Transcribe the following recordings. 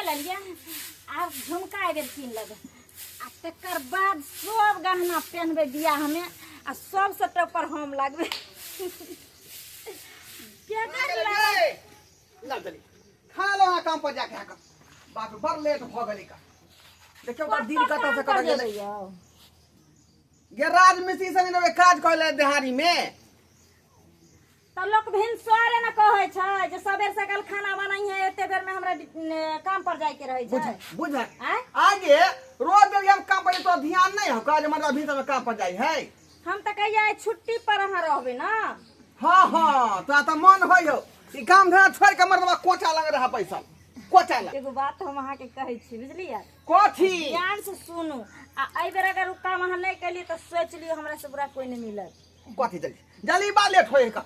लेलियै, आब झुमका एहि बेर कीन लेबै आ तकर बाद सब गहना पेहनबै बियाहमे आ सबसँ टॉपर हम लागबै। बेगर लागल। ला जल्दी खाना लो, अहाँ काम पर जाके अहाँके बाप रे, बड़ लेट भऽ गेलै का। देखियौ तऽ दिन कतऽ से कतऽ गेलै। यौ। गे राजमिस्त्री संगे जेबै काज करै लए देहारी में। तऽ लोक भिनसरे ने कहै छै जे सबेर सकाल खाना बनाइहे, एते बेर में हमरा काम पर जाय के रहै बुझ छै। बुझ। आँय? आगे रोज डेली हम काम पर, तो ध्यान नहीं हो काज मतलब अभी सब काम पर जाई है। हम तऽ कहिया आइ छुट्टी पर अहाँ रहबै ने। हाँ हाँ, तोरा तऽ मन होइ हो ई काम धंधा छोड़ के मर्दबा कोचा लग रहा पैसा कोचा लग। एगो बात हम अहाँके कहै छी, बुझलियै? कथी? ध्यान से सुनू आ एहि बेर अगर ओ काम अहाँ नहि केलियै तऽ सोचि लियौ, हमरा से बुरा कोई नहि मिलत। कथी? जल्दी जल्दी बा, लेट होए का।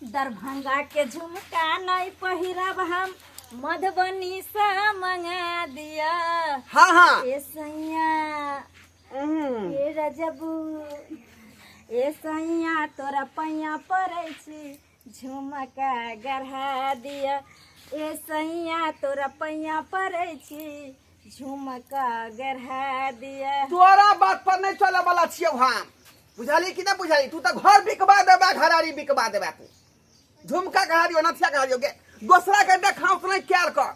दरभंगा के झुमका नहीं पहिरब हम, मधुबनी से मंगा दिया। हाँ हाँ। ए सैया, ए रजबू, ए सैया, तोरा पैया पड़ै छी, झुमका गढ़ा दिया। ए सैया, तोरा पैया पड़ै छी, झुमका गढ़ा दिया। तोरा बात पर नहीं चले वाला छियौ हम, बुझली कि नहीं बुझली? तू तऽ घर बिकवा देबा, घरारी बिकवा देबा। तू झुमका घरारी नथिया घरारी गे दोसरा के देखाओ तो नहीं क्यार कर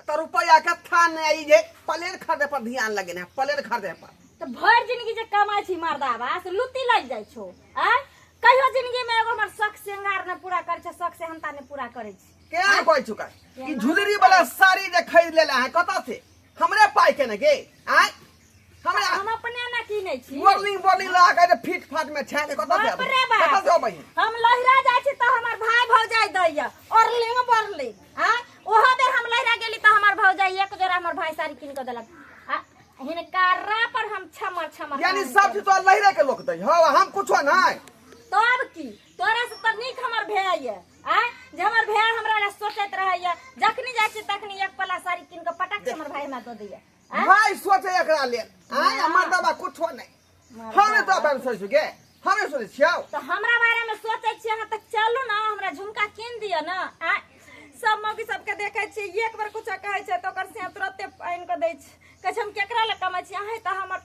तो रुपया के था नहीं आई जे प्लेन खरीदे पर ध्यान लगे ना, प्लेन खरीदे पर। तऽ भरि जिंदगी जे कमाइ छी मर्दाबा से लुत्ती लागि जाइ छौ। आँय, कहियो जिंदगी में एगो हमर शौक श्रृंगार नहि पूरा करै छै, शौक सेहनता नहि पूरा करै छै। केना कहै छुका ई झुलरी वाला साड़ी जे खरीद लेला है कतऽ से? हमरे पाई के ने गे? आय हमरा हम अपने ना कीनै छी। बोर्लिंग बोर्लिंग लगा के जे फिट फाट में छै ने, कतऽ से बाप रे बाप। कतऽ से अबै है? हम लहिरा जाइ छी तऽ हमर भाय भौजाइ दैया ऑर्लिंग बर्लिंग। आँय, ओहो बेर हम लहिरा गेली तऽ हमर भौजाइ एक जोड़ा हमर भाय साड़ी कीन कऽ देलक आ हिनकारा पर हम क्षमा क्षमा यानी काम सब चीज तो लहिरे के लोक दै हो, हम कुछो नहीं। तब की, तोरा से तऽ नीक हमर भैया ये। आँय, जे हमर भैया हमरा लए सोचैत रहैया, जखनी जाइ छी तखनी एक पल्ला साड़ी कीन कऽ पटक से हमर भाय हमरा दऽ दैया। आँय? भाई सोचे एकरा लेल। आय हमर दवा कुछो नहीं, हम तो अपन सोचु गे, हमे सोचै छियौ। तऽ हमरा बारे में सोचै छियै अहाँ तऽ चलू ने, हमरा झुमका कीन दिअ ने। आँय, सब मौगी सबके देखै छियै, एक बेर कुछो कहै छै तऽ ओकर से तुरते आनि कऽ दै छै। कहै छै हम केकरा लए कमाइ छी? अहें तऽ हमर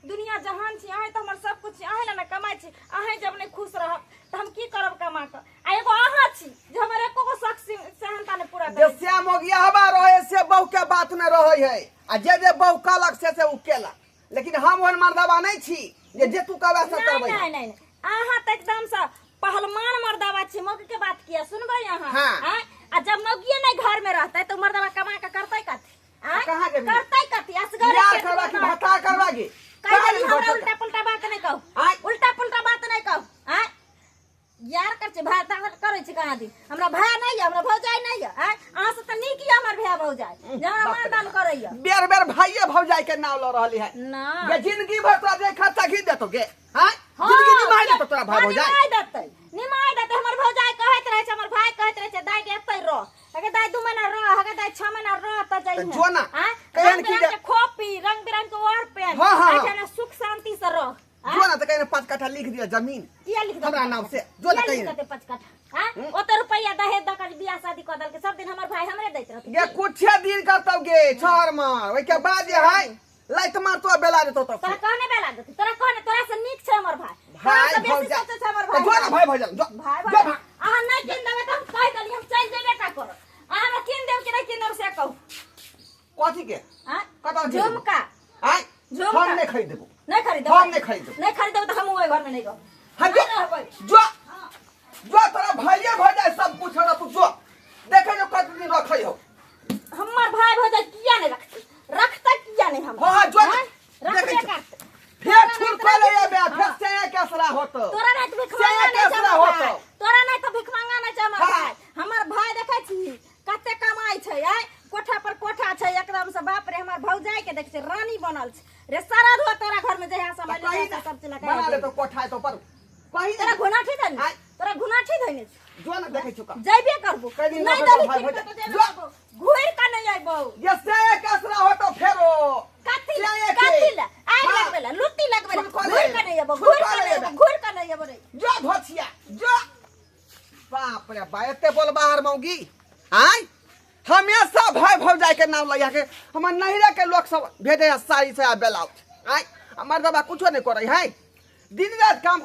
दुनिया जहान छी, अहें तऽ हमर सब कुछ छी, अहें लए ने कमाइ छी। अहें जब नहि खुश रहब तऽ हम की करब कमा कऽ? आ एगो अहाँ छी जे हमर एको गो शौक सेहनता नहि पूरा जे करै छी। श्याम हवा रहे से बहु के बात में रहे है आ जे जे बहु कहलक से से उ केलक, लेकिन हम ओहन मर्दबा नहीं छी जे जे तू कहबे से नहीं करबै। नहीं नहीं नहीं, अहाँ तऽ एकदम से पहलवान मर्दावा छी। मौगी के बात किया सुनबै अहाँ? हाँ। आँय? आ जब मौगिए नहीं घर में रहतै तऽ मर्दावा कमा के करतै कथी? आँय? कहाँ जेबही? करतै कथी? असगरे बियाह पेट करबा कि भरना। भत्ता करबा की? कहि कहाँ देली जेबही हमरा भत्ता? उल्टा पुल्टा बात नहीं कहू। आँय? उल्टा पुल्टा बात नहीं कहू। आँय, यार कर छै भाय ताकत करै छै कहाँ दिन। हमरा भाय नहीं है, हमरा भौजाई नहीं है। आँय, अहाँ से तऽ नीक यऽ हमर भाय भौजाई जे हमरा मान दान करैया। बेर बेर भाइये भौजाई के नाम ल रहली है। ना। गे जिंदगी भर तोरा जे खर्चा घी देतो गे? हाँ? हाँ, जिंदगी निमाहि देतो तोरा भाय हाँ, भौजाई? निमाहि देतै, निमाहि देतै। हमर भौजाई कहैत रहै छै, हमर भाय कहैत रहै छै, दाई के एतै रह, अगे दाई 2 महीना रह, अगे दाई 6 महीना रह तऽ जाइहे। जो ना, आँय? कहियन रंग की बिरंग के खोपी, रंग बिरंग के ओर पेन। हाँ, हाँ, हाँ। एहिठाम सुख शांति से रह। आँय? जो ना तऽ कहियन 5 कट्ठा लिख दिया जमीन किया लिख देतै? हमरा नाम से, जो ना किया लिख कहियन। देतै 5 कट्ठा? आँय? ओते रुपैया दहेज दऽ कऽ जे बियाह शादी कऽ देलकै, सब दिन हमर भाय हमरे दैत रहतै। गे कुछे दिन करतौ गे छहर में, ओहिके बाद जे है लाइत मारतो बेला देतो तो। तोरा कहने बेला देतै, तोरा कहने। तोरा से नीक छै हमर भाय, तोरा भाय से बेसी भौजाई सोचै छै हमर तऽ भाय। जो ना भाय भौजाई, जो भाय जो भौजाई। भाय। अहाँ नहि कीन देबै तऽ हम कहि देली, हम चलि जेबे टा करब। अहाँ हमरा कीन देब कि नहि कीन देब से कहू। कथी के? आँय? कतऽ कीन देबौ? झुमका। आँय? झुमका। हम नहि खरीद देबौ। नहि खरीदबै? हम नहि खरीदबै। नहि खरीदबै तऽ हम ओहि घरमे नहि रहब। हाँ, जो नहि रहबै। जो जो, तोरा भाइये भौजाई सब कुछ हो, तू जो देखे जो कत दिन रखै हो। हमर भाय भौजाई किया नहि रखतै? रखतै किया नहि हमरा? हाँ, हाँ, जो आँय? देखै रखबे छौ। करतै। फेर छुड़कल अयबे, फेर से केसरा होतो। तोरा नहीं तो से भिखमंगा नहीं छै केसरा हमर होतो। भाय। तोरा नहीं तो भिखमंगा नहीं छै हमर हाँ। भाय। हमर भाय देखै छी कते कमाइ छै? आय, कोठा पर कोठा छै एकदम से। बाप रे, हमर भौजाई के देख छै, रानी बनल छै रे। सारा धो तोरा घर में जहिया समय कहीं ले सब चीज लगा बना ले तो कोठा है तो पर कहीं तोरा घुनाठी धैने आय। तोरा घुनाठी धैने छै। जो ना देखै छौ का। जइबे करबो। कहीं दिन नहीं रखै देली भाय कीन भौजाई। के तऽ जेबे जो। करबो, घुरि कऽ नहीं अयबौ। ये से केसरा होतो फेरो। कथी ला? से के। कथी ला आगि हाँ। लगबै ला, लुत्ती लगबै ला? छुटकले। घुरि कऽ नहीं अयबौ, घुरि कऽ छुटकले नहीं अयबौ, अयबे। घुरि कऽ नहीं अयबौ रे। जो धोछिया जो, बाप रे बा, एते बोल बाहर मौगी। आय हमेशा भाई भौजाई के नाम लैया के हमर नैहरा के लोग सब भेजे है साड़ी से आ ब्लाउज। आय हमर दबा कुछो नहीं करे है, दिन रात काम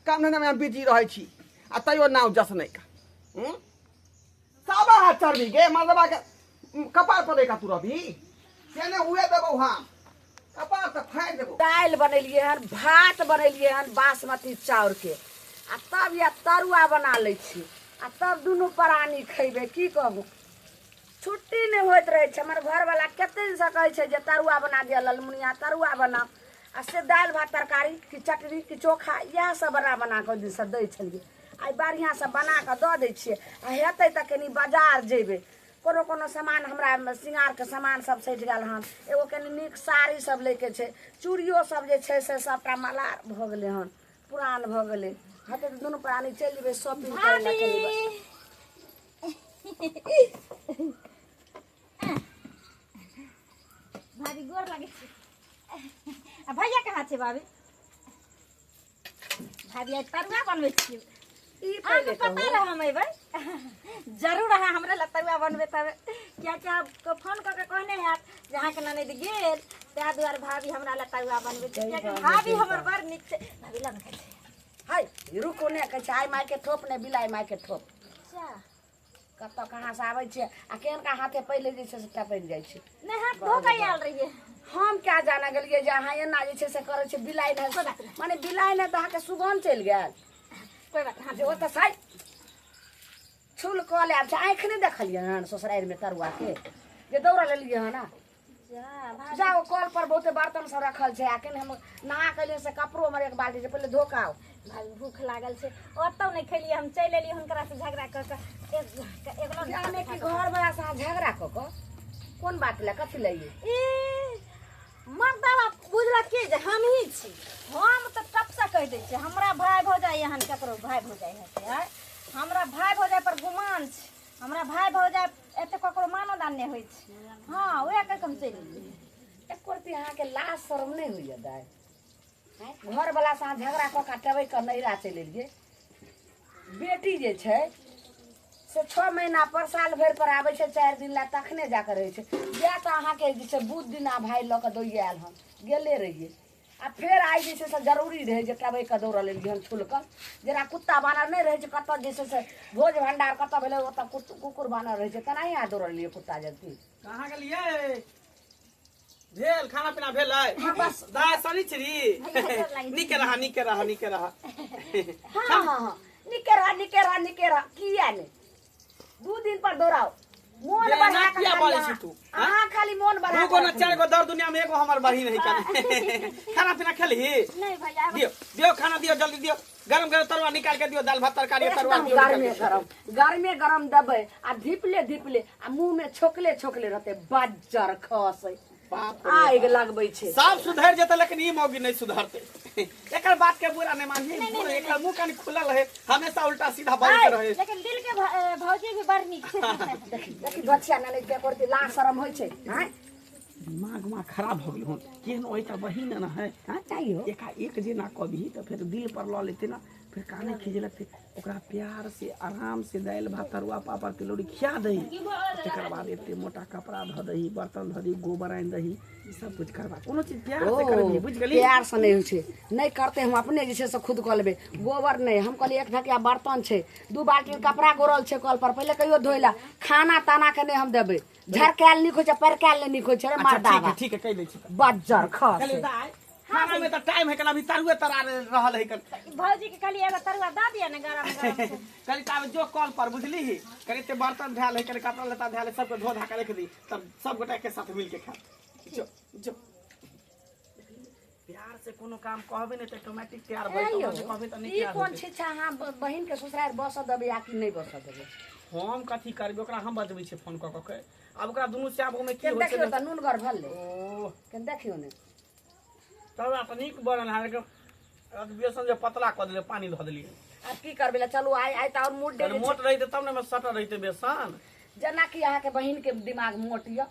काम धंधा में हम बिजी रहै छी आ तैयो नाम जस नहीं का। साबा हाथ चढ़बी गे मर्दबा के कपार पर लेका तू रहबी केने हुए देबौ हम कपार तऽ फाड़ि देबौ। दालि बनेलियै हन, भात बनेलियै हन बासमती चाउर के, आ तब या तरुआ बना लै छी आ तब दुनू प्राणी खैबै। की कहू, छुट्टी नहि होइत रहै छै। हमर घरवला कते दिनसँ कहै छै जे तरुआ बना दिअ ललमुनिया, तरुआ बनाउ, आ से दालि भात तरकारी कि चटनी कि चोखा इएह सब बना बना कऽ ओहि दिनसँ दै छलियै। आइ बढ़िआँसँ बना कऽ दऽ दै छियै आ हेतै तऽ कनि बाजार जेबै। कोनो कोनो सामान हमरा श्रृंगारके सामान सब सठि गेल हन, एगो कनि नीक साड़ी सब लैके छै, चूड़ियो सब जे छै से सबटा माला भऽ गेलै हन, पुरान भऽ गेलै। हेतै तऽ दुनू प्राणी चलि जेबै शॉपिंग करै लए कनि। भाभी गोर लागै छी। आ भैया कहाँ छै भाभी? भाभी आइ तरुआ बनबै छियै। ई अहाँके पहिले पता कहू। रहै हम अयबै, जरूर अहाँ हमरा लए तरुआ बनबै तब, कियाकि अहाँके फोन कऽ के कहने हैत जे अहाँके ननैद गेल, ताहि दुआरे भाभी हमरा लए तरुआ बनबै छै, कियाकि भाभी हमर बड़ नीक छै। भाभी लग खाइ छै। हाय रुकू ने, कहै छै आइ मायके ठोप नहि बिलाइ मायके ठोप। अच्छा कतऽ कहाँसँ आबै छियै आ केहनका हाथे पहिले जे छै से टपकि जाइ छै। नहि हाथ धो कऽ आयल रहियै। हम क्या जाना गेलियै जे अहाँ एना जे छै से करै छियै। बिलाइ नहि माने बिलाइ नहि तऽ अहाँके सुगन्ध चलि गेल। कोइ बात नहि। जे ओतऽ साइ छुल कऽ आयल छै, आँखि नहि देखलियै हन ससुरारिमे तरुआके जे दौड़ल एलियै हन। जाओ कल पर बहुते बर्तन सब रखल छै आ केने हम नहा के एलियै से कपड़ो हमर एक बाल्टी छै, पहिले धो के आउ। भाभी भूख लागल छै, ओतौ नहि खेलियै, हम चलि एलियै हुनकरा से झगड़ा कऽ कऽ। एक जाने कि घर वाला से अहाँ झगड़ा कऽ कऽ कोन बात लए कथी लए? ए मर्दाबा बुझलक की जे हमही छी, हम तऽ टपसँ कहि दै छियै हमरा भाय भौजाइ एहन ककरो भाय भौजाइ हेतै? आँय हमरा भाय भौजाइ पर गुमान छै, हमरा भाय भौजाइ एते ककरो मानो दान नहि होइ छै। हँ उएह कहि कऽ हम चलि एलियै। एको रत्ती अहाँके लाज शरम नहि होइए दाइ? घर वाला से अहाँ झगड़ा कऽ कऽ टबैक कऽ नैहरा चलि एलियै। बेटी जे छै से 6 महीना पर साल भरि पर आबै छै 4 दिन लए, तखने जाकऽ रहै छै। जाय तऽ अहाँके जे छै बुध दिना भाय लऽ कऽ दौड़ि आयल हन, गेले रहियै आ फेर आइ जे छै से जरूरी रहै जे टबैक कऽ दौड़ल एलियै हन छुलकल, जेना कुत्ता बानर नहि रहै छै कतऽ जे छै से भोज भण्डार कतऽ भेलै ओतऽ कुकुर बानर रहै छै तेनाही अहाँ दौड़ल एलियै कुत्ता जल्दी। कहाँ गेलियै? भेल खाना पीना भेलै? हाँ, बस। दाय शनिचरी नीके रहा, नीके रहा, नीके रहा। हाँ हाँ हाँ नीके रह, नीके रह, नीके रह। किया नहि 2 दिन पर दौड़ाओ मोन ये बढ़ा ना कऽ किया खाली बोलै छी अहाँ- तू, हाँ? अहाँ खाली मोन बढ़ा दू गो कऽ ना रखू। 4 गो दर दुनिया में एगो हमर बहिन है। खाना पीना खेलही? नहीं भैया। दियो दियो खाना दियो, जल्दी दियो, गरम गरम तरुआ निकाल के दियो, दाल भात तरकारी तरुआ एकदम दियो निकाल गरमे के। गरम, गरमे गरम देबै आ धीपले धीपले आ मुँह में छोकले छोकले रहतै, बज्जर खसै बाप रे आगि लगबै छै। सब सुधर जेतै लेकिन ई मौगी नहीं सुधरतै। एकर बात के बुरा नहीं मानिए, एकर मुंह कनी खुलल है, हमेशा उल्टा सीधा बाजैत रहे। लेकिन दिल के भौजी भी बड़ नीक छै। देखी देखी बच्चा ननैद के करती लाज शरम होइ छै? आँय दिमाग मा खराब हो गेल हन, केहन ओहिटा बहिन न है। हाँ चाहियो एका एक जे ना कभी तऽ फेर दिल पर लऽ लेते ना, फिर काने खींचे लगते। ओकरा प्यार से आराम से दालि भात तरुआ पापड़ तिलौरी खिया दही, तकर बाद एते मोटा कपड़ा धऽ दही, बर्तन धऽ दही, गोबर आनि दही, ई सब कुछ करबा। कोनो चीज प्यार से करबही, बुझि गेली? प्यार से नहि होइ छै, नहि करते हम अपने जे छै से खुद कऽ लेबै। गोबर नहि हम कहलियै, एक ढकिया बर्तन छै, 2 बाल्टी कपड़ा गोरल छै कल पर, पहिले कहियो धोइ लए। खाना ताना के नहि हम देबै, झरकायल नीक होइ छै, परकायल नहि नीक होइ छै रे। अच्छा ठीक है, मर्दाबा ठीक है, कहि दै छी। बज्जर खस कहलियै दाइ खाना में तऽ टाइम है, कल अभी तरुए तरा रहल है कल। भौजी के कहलियै एगो तरुआ दऽ दिअ ने गरम गरम से। कहली ताबे जो कल पर, बुझली? कहली एते बर्तन धयल है, कहली कपड़ा लत्ता धयल है, सबके धो धा के रख दी, तब सब गोटा के साथ मिल के खाब। जो जो प्यार से कोनो काम कहबे नहीं तऽ ऑटोमेटिक तैयार भऽ जेतौ, जे कहबे तऽ नहि ई तैयार कोन होतै। छै अहाँ बहिन के ससुरारि बसऽ देबै आ कि नहि बसऽ देबै? हम कथी करबै? ओकरा हम बजबै छियै फोन कऽ कऽ के। आब ओकरा दुनू से आब ओमे की के होइ छै देखियौ तऽ नूनगर भेलै। ओ के देखियौ ने तरुआ तऽ नीक बनल है, लेकिन बेसन जे पतला कऽ देलियै, पानी धऽ देलियै। आब की करबै ला, चलू आइ आइ तऽ आओर मोट कनि मोट रहितै तब ने ओहिमे सटल रहितै बेसन। जेनाकि अहाँके बहिन के दिमाग मोट यऽ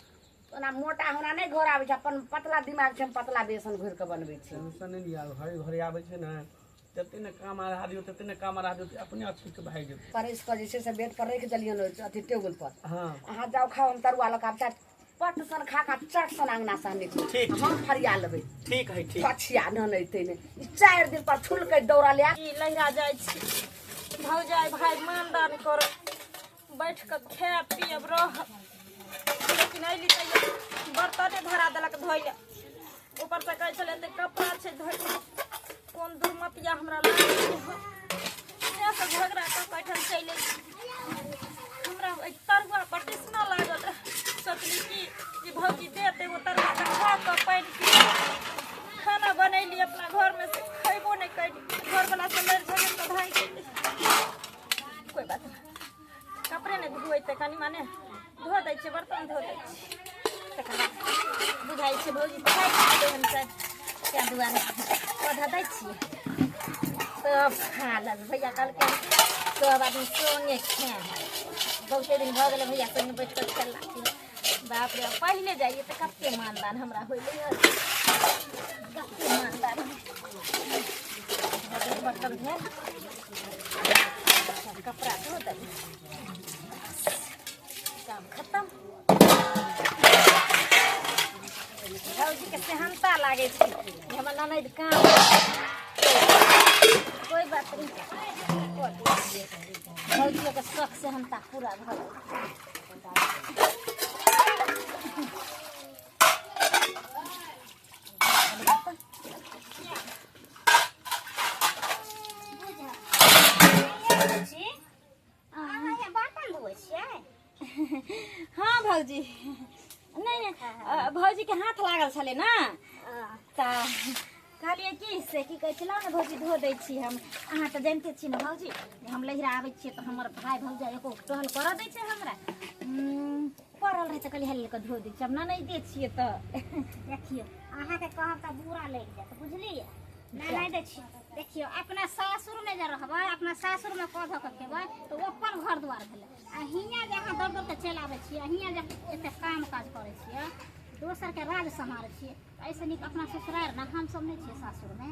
ओना मोटा हमरा नहि घर आबै छै, अपन पतला दिमाग छै, हम पतला बेसन घोरि कऽ बनबै छी। टेंशन नहि लिअ, घरे घरे आबै छै ने जते ने काम अढ़ा दियौ तते ने काम अढ़ा दियौ, अपने अथी के भागि जेतै। परसि कऽ जे छै से बेड पर राखि देलियनि अथी टेबुल पर। हाँ। अहाँ जाउ खाउ, हम तरुआ लऽ कऽ आब चाट पट सन खा कऽ चट सन अङ्गना सँ निकलू। ठीक। हम फरिया लेबै। ठीक है, ठीक। पछिया ननैतै नहि, ई 4 दिन पर छुलकै दौड़ल आयल। ई लहिरा जाइ छी भौजाइ भाइ मानदान करब, बैठ कऽ खायब पियब रहब, लेकिन अयली तैयो बर्तने धरा देलक धोइ लए। ऊपरसँ कहै छलै एते कपड़ा छै धोइ, कोन दुर्मतिया हमरा लागल से सब झगड़ा कऽ कऽ एहिठाम चलि अयली। हमरा एहि तरुआ पर टिसना लागल रहै, सोचली कि जे भौजी देत एगो तरुआ तऽ खा कऽ पानि पी। खाना बनैली अपना घरमे से खयबो नहि कैली, घरवला से लड़ि झगड़ि कऽ भागि गेली। कोइ बात नहि, कपड़े नहि धोएतै, कनि मने धो दै छियै, बर्तन धो दै छियै, तकर बाद बुझाइ छै भौजी थाकि गेलै हन शायद, ताहि दुआरे पौधा दै छियै तब खा लेबै। भैया कहलकै सब आदमी संगे खायब, बहुते दिन भऽ गेलै भैया संगे बैठ कऽ खेला। बाप रे, पहिले जाइए तऽ कते मानदान हमरा होइलै, कते मानदान। बर्तन भेल, कपड़ा धो देली, काम खत्म। भौजीके सेहनता लागै छै जे हमर ननैद काम, कोइ बात नहि, भौजियोके शौक सेहनता पूरा भऽ गेल। हाँ भौजी, नहीं नहीं, भौजी के हाथ लागल छलै ने, तऽ कहलियै कि से की कहै छै, लाउ ने भौजी धो दै छी हम। अहाँ तऽ जानिते छी ने भौजी, हम लहिरा आबै छियै तऽ हमर भाय भौजाइ एको टहल करऽ दै छै हमरा? पड़ल रहै तऽ कहलियै हेल कऽ धो दै छी, हम ननैदे छियै तऽ। देखियौ, अहाँके कहब तऽ बुरा लागि जायत, बुझलियै? नहि नहि दै छी। देखियौ, अपना सासुरमे जे रहबै, अपना सासुरमे कऽ धऽ कऽ खेबै तऽ ओ अपन घर दुआर भेलै, आ हियाँ जे अहाँ दौड़ दौड़ कऽ चलि आबै छियै, हियाँ जे एते काम काज करै छियै, दोसरके राज सम्हारै छियै, तऽ एहिसँ नीक अपना ससुरारि ने। हमसब नहि छियै सासुरमे,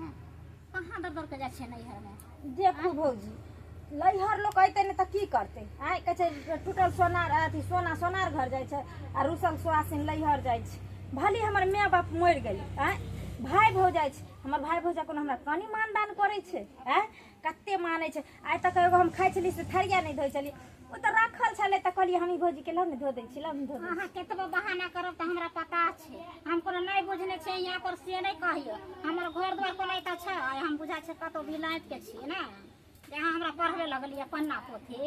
कहाँ दौड़ दौड़ कऽ जाइ छियै नैहरमे? देखू भौजी, लैहर लोक अयतै ने तऽ की करतै? आइ कहै छै टूटल सोनार अथी सोना सोनार घर जाइ छै आ रुसल सुआसिन लैहर जाइ छै। भले हमर माय बाप मरि गेलै, आँय, भाय भौजाइ छै, हमर भाय भौजाइ कोनो हमरा कनि मानदान करै छै? आँय, कते मानै छै? आइ तक एगो हम खाइ छलियै से थरिया नहि धोइ छलियै, ओ तऽ राखल छलै तऽ कहलियै हमही भौजीके लाउ ने धो दै छी, लाउ ने धो दै छी। अहाँ केतबो बहाना करब तऽ हमरा पता छै, हम कोनो नहि बुझने छियै यहाँ पर से नहि कहियौ। हमर घर दुआर कोनो एतऽ छै? हम बुझा छै कतौ विलायत के छियै ने जे अहाँ हमरा पढ़बे लगलियै पन्ना पोथी।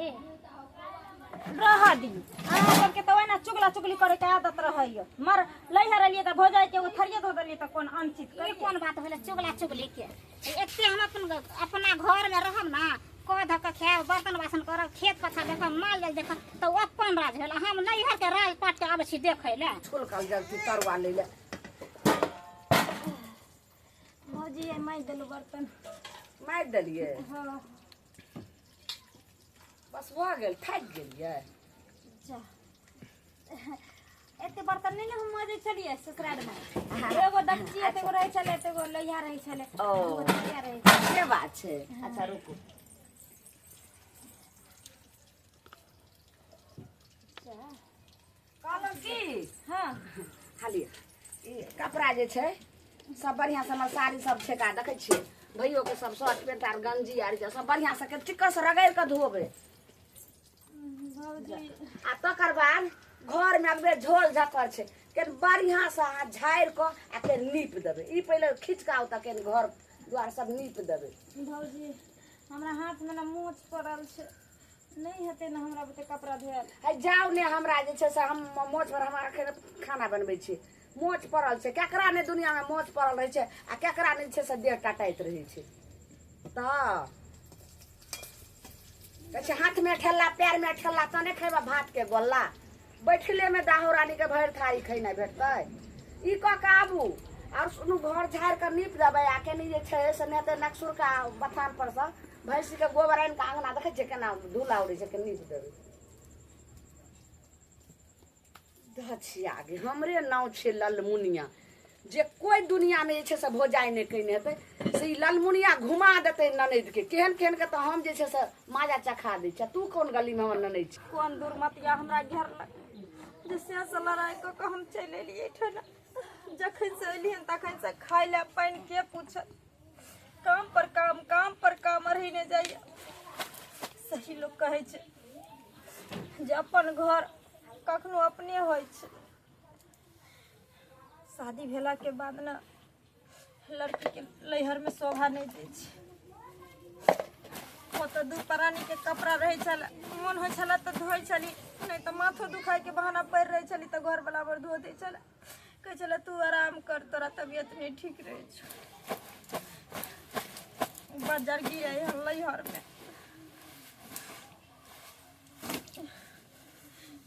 रहऽ दी, अहाँ सबके तऽ ओहिना चुगला चुगली करैके आदत रहैया। मर लैहर एलियै तऽ भौजाइके एगो थरिये धो देलियै तऽ कोन अनुचित? ई कोन बात भेलै चुगला चुगली के? एते हम अपन अपना घरमे रहब ने, कऽ धऽ कऽ खायब, बर्तन बासन करब, खेत पथार देखब, माल जाल देखब, तऽ ओ अपन राज भेल। हम नैहरके राज पाटके आबै छी देखै लए। छुलकल जलती तरुआ लै लए। भौजी, आइ मारि देलहुँ बर्तन। मारि देलियै? हँ। बस भऽ गेल, थाकि गेलियै? जा, एते बर्तन नहि ने हम मजै छलियै ससुरालमे। एगो डकची एतेगो रहै छलै, एतेगो लोहिया रहै छलै, ओ दूगो थरिया रहै छलै। से बात छै। अच्छा रुकू। कहलहुँ की, हँ, खाली ई कपड़ा जे छै सब बढ़िआँ से हमर साड़ी सब छेका देखै छियै, भैयोके सब शर्ट पेंट आर गंजी आर जे सब बढ़िआँ से चिक्कस रगड़ि कऽ धोबै। भौजी, आ तकर बाद घरमे अगबे झोल झक्कर छै, केन बढ़िआँ से अहाँ झाड़ि कऽ आ केन नीप देबै। ई पहिले खींच कऽ आउ तऽ केन घर दुआर सब नीप देबै। भौजी, हमरा हाथमे ने मोच पड़ल छै, नहि हेतै ने हमरा बुते कपड़ा धोयल। है जाउ ने, हमरा जे छै से हम मोच पर हमरा एखन खाना बनबै छी, मोच पड़ल छै। केकरा नहि दुनियामे मोच पड़ल रहै छै आ केकरा नहि छै से देह टटाइत रहै छै? तऽ कहै छै हाथमे ठेला पैरमे ठेला तने खेबै भातके गोल्ला। बैठलेमे दाहो रानीके भरि थारी खेनाइ भेटतै? ई कऽ कऽ आबू। आओर सुनू, घर झाड़ि कऽ नीप देबै आ कनि जे छै से नहि तऽ नकसुरका बथान परसँ भैंसीके गोबर आनि कऽ अङ्गना देखै छियै केना धूला उड़ै छै, के नीप देबै। धछिया गे, हमरे नाम छै ललमुनिया। जे कोइ दुनियामे जे छै से भौजाइ नहि कयने हेतै से ई ललमुनिया घुमा देतै ननदिके। केहन केहन के तऽ हम जे छै से माजा चखा दै छियै। तू कोन गलीमे हमर ननद छै? कोन दुर्मतिया हमरा घेरलक जे से लड़ाइ कऽ कऽ हम चलि एलियै एहिठाम। जखन से एलियन तखन से खाय लए पानि के पूछत, काम पर काम, काम पर काम, अरही नहि जाइए। सही लोक कहै छै जे अपन घर कखनो अपने होइ छै। शादी भेला के बाद ने लड़की के लैहर में शोभा नहीं दै छै। ओतऽ दू प्राणी के कपड़ा रहै छलै, मोन होइ छलै तऽ धोइ छली, नहि तऽ माथो दुखाय के बहाना पड़ि रहै छली तऽ घर वाला पर धो दै छलै। कहै छलै तू आराम कर, तोरा तबियत नहि ठीक रहै छौ। बजर गिरै हन लैहर में।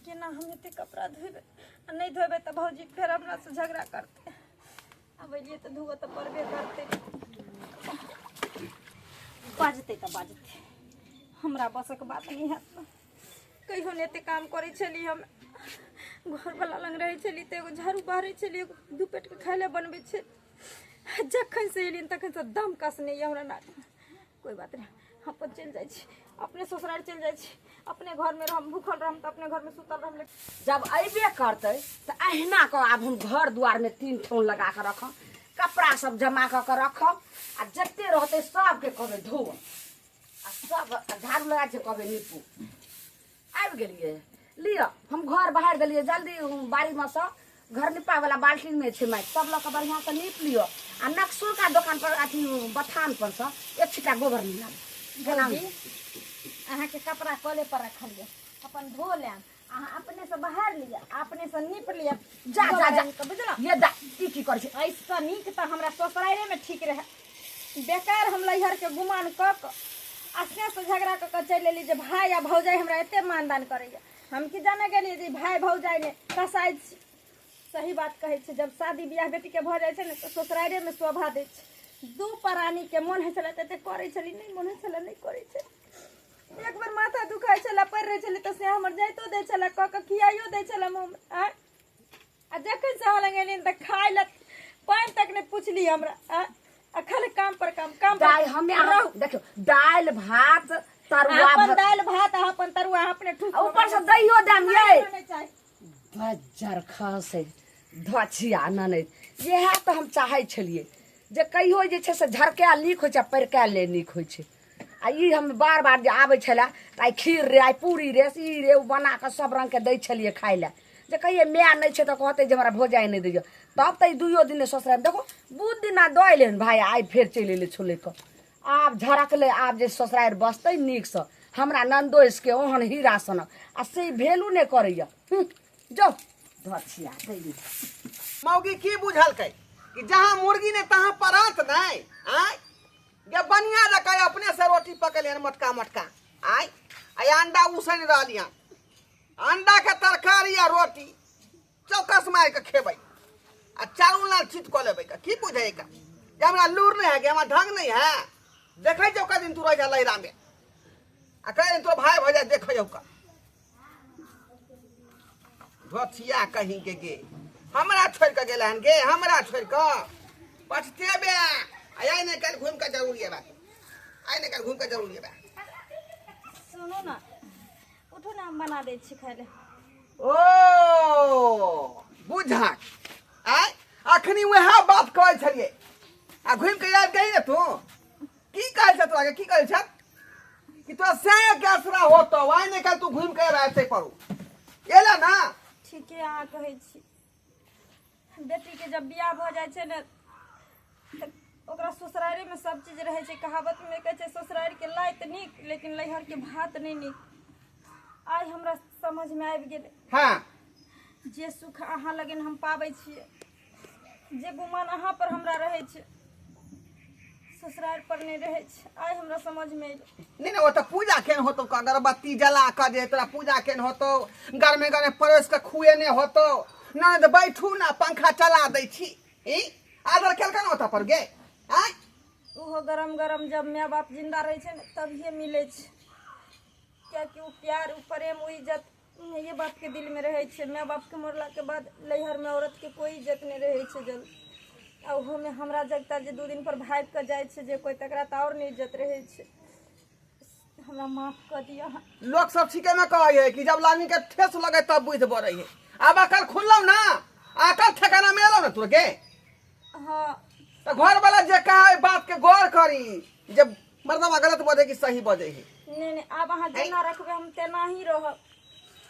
केना हम एते कपड़ा धोबै? आ नहि धोबै तऽ भौजी फेर हमरा से झगड़ा करतै। आब एलियै तऽ धोअ तऽ पड़बे करतै। बाजतै तऽ बाजतै, हमरा बसक बात नहि हैत। कहियो नहि एते काम करै छली हम। घरवला लग रहै छली तऽ एगो झाड़ू बहारै छली, एगो दू पेटके खाय लए बनबै छली। जखन से एलियन तखन से दम कसने यऽ हमरा नाकमे। कोइ बात नहि, हम अपन चलि जाइ छी, अपने ससुरारि चलि जाइ छी, अपने घरमे रहम, भूखल रहम तऽ अपने घरमे सुतल रहम। जब अयबे करतै तऽ अहिना कऽ आब हम घर दुआरमे 3 ठोन लगा कऽ रखब, कपड़ा सब जमा कऽ कऽ रखब, आ जते रहतै सबके कहबै धो, आ सब झाड़ू लगा छै कहबै नीपू। आबि गेलियै, लिअ हम घर बहारि देलियै जल्दी। बाड़ीमे सँ घर निपावला बाल्टीनमे छै माटि, सब लऽ कऽ बढ़िआँसँ नीप लिअ। आ नक्सुलका दोकान पर अथी बथान पर सँ एक छिट्टा गोबर मिलाबू। भौजी अहाँके कपड़ा कले पर रखल यऽ, अपन धो लेब, अहाँ अपने से बहार लिअ, अपने से नीप लिअ। जा जा जा, बुझलहुँ? ये दा ई की करै छै? एहिसँ नीक तऽ हमरा ससुराइरेमे ठीक रहए। बेकार हम लैहरके गुमान कऽ कऽ आ से झगड़ा कऽ कऽ चलि एली जे भाय आ भौजाइ हमरा एते मानदान करैया। हम की जाने गेलियै जे भाय भौजाइ ने कसाइ छी। सही बात कहै छै, जब शादी बियाह बेटीके भऽ जाइ छै ने तऽ ससुराइरेमे शोभा दै छै। दू प्राणीके मोन होइ छलै तऽ एते करै छली, नहि मोन होइ छलै नहि करै छली। एक बेर माथा दुखाइ छलै, पड़ि रहै छलै तऽ से हमर जाइतो दै छलै, कऽ कऽ खियाइयो दै छलै मुँहमे। आँय, आ जखन से अहाँ लग एलियनि तऽ खाय लए पानि तक नहि पुछली हमरा। आँय, आ खाली काम पर काम, काम पर दालि हमे अहाँ देखियौ, दालि भात तरुआ, अपन दालि भात अहाँ अपन तरुआ अहाँ अपने ठूस, ऊपर से दहियो देम यै। नहि चाही। बज्जर खसै धछिया ननैद, इएह तऽ हम चाहै छलियै जे कहियो जे छै से झरकायल नीक होइ छै आ परिकायल नहि नीक होइ छै। आ ई हम बार बार जे आबै छलै तऽ आइ खीर रे, आइ पूरी रे, ई रे ओ बना कऽ सब रङ्गके दै छलियै खाय लए, जे कहियै माय नहि छै तऽ कहतै जे हमरा भौजाइ नहि दैए। तब तऽ ई दुइयो दिन ससुराल देखो बुध दिना दऽ एलै हन भाय, आइ फेर चलि एलै छोलै कऽ। आब झरकलै, आब जे ससुरारि बसतै नीकसँ हमरा ननदोसिके ओहन हीरा सनक, आ से भेलू नहि करैए। जाउ धछिया दै। मौगी की बुझलकै कि जहाँ मुर्गी ने तहाँ परात नहीं। आय गे बनिया जकाँ अपने से रोटी पकड़लियन मोटका मोटका। आय आय अंडा उसनि रहलियन, अंडा के तरकारी आ रोटी चौकस मारि के खेबै आ चारू लाल चित कऽ लेबै। की बुझै का जे हमरा लूर नहीं है, हमरा ढंग नहीं है? देखै छौ कदिन तू रह जा लैरा में, आ कहे तोर भाई भऽ जाय देखै का धोथिया कहीं के गे हमरा छोड़ के गेल हन गे, हमरा छोड़ के पछतेबे। आइ नहि काल्हि घूम के जरूरी है बात, आइ नहि काल्हि घूम के जरूरी है बात। सुनू ने, उठू ने, हम बना दै छी खाय लए। ओ बुझक आइ अखनी वएह बात कहै छलियै आ घुमि के आबि गई ने तू। की कहै छ तोरा के? की कहै छ कि तोरा से के असरा होतो आइ नहि काल्हि तू घुमि के आबि एतै परू एला ना? ठीके अहाँ कहै छी। बेटीके जब बियाह भऽ जाइ छै ने तऽ ओकरा ससुरारिमे सब चीज रहै छै। कहावतमे कहै छै ससुरारिके लाइ तऽ नीक लेकिन नैहरके भात नहि नीक। आइ हमरा समझमे आबि गेलै। हाँ, जे सुख अहाँ लगन हम पाबै छियै, जे गुमान अहाँ पर हमरा रहै छै, ससुरारि पर नहि रहै छै। आइ हमरा समझमे एलै। नहीं नहीं, वो तो पूजा केन होतो, अगरबत्ती जला के जे तोरा पूजा केन होतो, गरमे गरमे परोस के खुएने होतो। नहीं तो बैठू ना, पंखा चला दै छी। ई आदर केलका ना ओतऽ पर गे? आँय, ओहो गरम गरम जब माय बाप जिंदा रहै छै ने तभिए मिलै छै, कियाकि ओ प्यार, ओ प्रेम, ओ इज्जत माइए बापके दिलमे रहै छै। माय बापके मरलाके बाद नैहरमे औरतके कोइ इज्जत नहि रहै छै। जल आ ओहोमे हमरा जगता जे 2 दिन पर भागि कऽ जाइ छै जे कोइ, तकरा तऽ आओर नहि इज्जत रहै छै। हमरा माफ कऽ दिअ अहाँ। लोक सब ठीके में कहै है कि जब आदमी के ठेस लगे तब बुद्धि बढ़े है। आब अकल खुललौ ना, अकल ठेकाना में एलौ ना तोर के? हाँ। तो घर वाला जे कहा ओहि बात के गौर करी जे मर्दवा गलत बजे कि सही बजे है। नहीं नहीं, आब अहाँ जेना रखबै हम तेना ही रहब।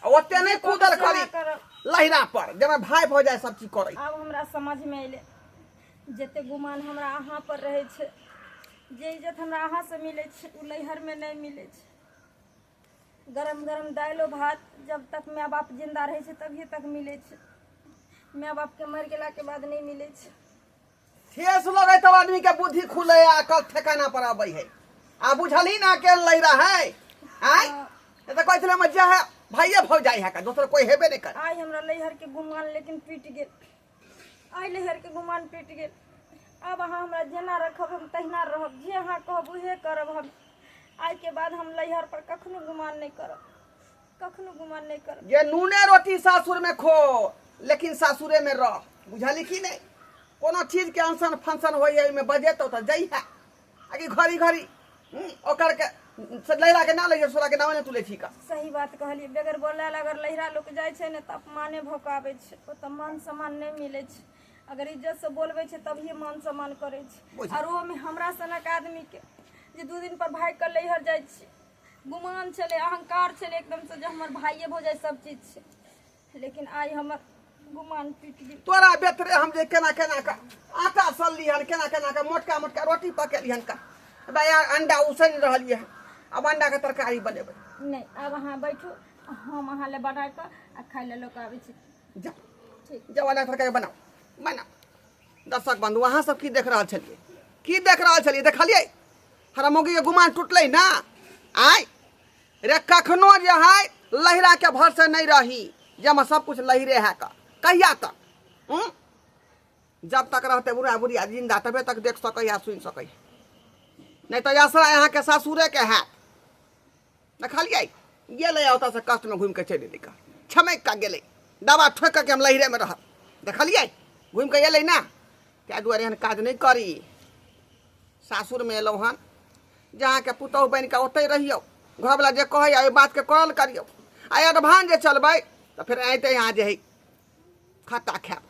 आ ओते नहीं कूदल करी करब लहिरा पर जब भाई हो जाए सब चीज करे। आब हमरा समझ में अयलै, जते गुमान हमरा अहाँ पर रहै छै, जे इज्जत हमरा अहाँ से मिलै छै ओ नैहरमे नहि मिलै छै। गरम गरम दालिओ भात जब तक माय बाप जिंदा रहै छै तभिए तक मिलै छै, माय बापके मरि गेलाके बाद नहि मिलै छै। ठेस लगे तब आदमी के बुद्धि खुले आ अकल ठेकाना पर अबै है। आ बुझलही ना के लहिरा है? आय ये तो कहै छलै मजा है भाइये भौजाई है का, दोसर कोई हेबे नहीं कर। आइ हमरा नैहरके गुमान लेकिन टूटि गेल, आइ नैहरके गुमान टूटि गेल। आब अहाँ हमरा जेना रखब हम तहिना रहब, जे अहाँ कहब उहे करब हम। आइके बाद हम नैहर पर कखनो गुमान नहि करब, कखनो गुमान नहि करब। जे नूने रोटी सासुर में खो लेकिन सासुरे में रह, बुझली कि नहीं? कोनो चीज के अनशन फंक्शन होइए ओहिमे बजेतौ तऽ जइहे, आ कि घड़ी घड़ी ओकर के से लहिरा के ना लैहे, सोरा के नामे ने तू लै छी का। सही बात कहलियै, बगैर बोलल अगर लहिरा लोक जाइ छै ने तऽ अपमाने भऽ कऽ आबै छै, ओतऽ मान सम्मान नहि मिलै छै। अगर इज्जत से बोलबै छै तभिए मान सम्मान करै छै। आर ओहोमे हमरा सनक आदमीके जे 2 दिन पर भागि कऽ नैहर जाइ छी, गुमान छलै, अहंकार छलै एकदमसँ जे हमर भाइये भौजाइ सब चीज छै, लेकिन आइ हमर गुमान टूटि गेल। तोरा बेतरे हम जे केना केना के आटा सनली हन, केना केना के मोटका मोटका रोटी पकेली हन का बया अंडा उसनि रहलियै हन, आब अंडा के तरकारी बनेबै। नहि, आब अहाँ बैठू, हम अहाँ लए बना कऽ आ खाय लए लऽ कऽ आबै छी। जा। ठीक। जाउ, अंडा के तरकारी बनाउ बनाउ। दर्शक बंधु, अहाँ सब की देख रहल छलियै, की देख रहल छलियै? देखलियै हरा मौगी के गुमान टूटलै ना? आय रे, कखनो जे है लहिरा के भरसे नहीं रही जे हम सब कुछ लहिरे है का कहिया तक? जब तक रहते बुढ़ा बुढ़िया जिंदा तबे तक देख सकै या सुनि सकै, नहीं तो असरा यहाँ के सासुरे के है। देखलियै गेलै ओतऽ से कष्ट में घूमि के चलि एलै, का छमकि कऽ गेलै, दवा ठोकि कऽ हम लहिरे में रहब। देखलियै घूमि कऽ एलै ना? ताहि दुआरे एहन काज नहि करी। सासुरमे एलहुँ हन जहाँके पुतहु बनि कऽ ओतहि रहियौ, घरवला जे कहैए ओहि बातके करल करियौ। आ एडवांस जे चलबै तऽ फेर अयतै यहाँ जे हइ खट्टा खायब।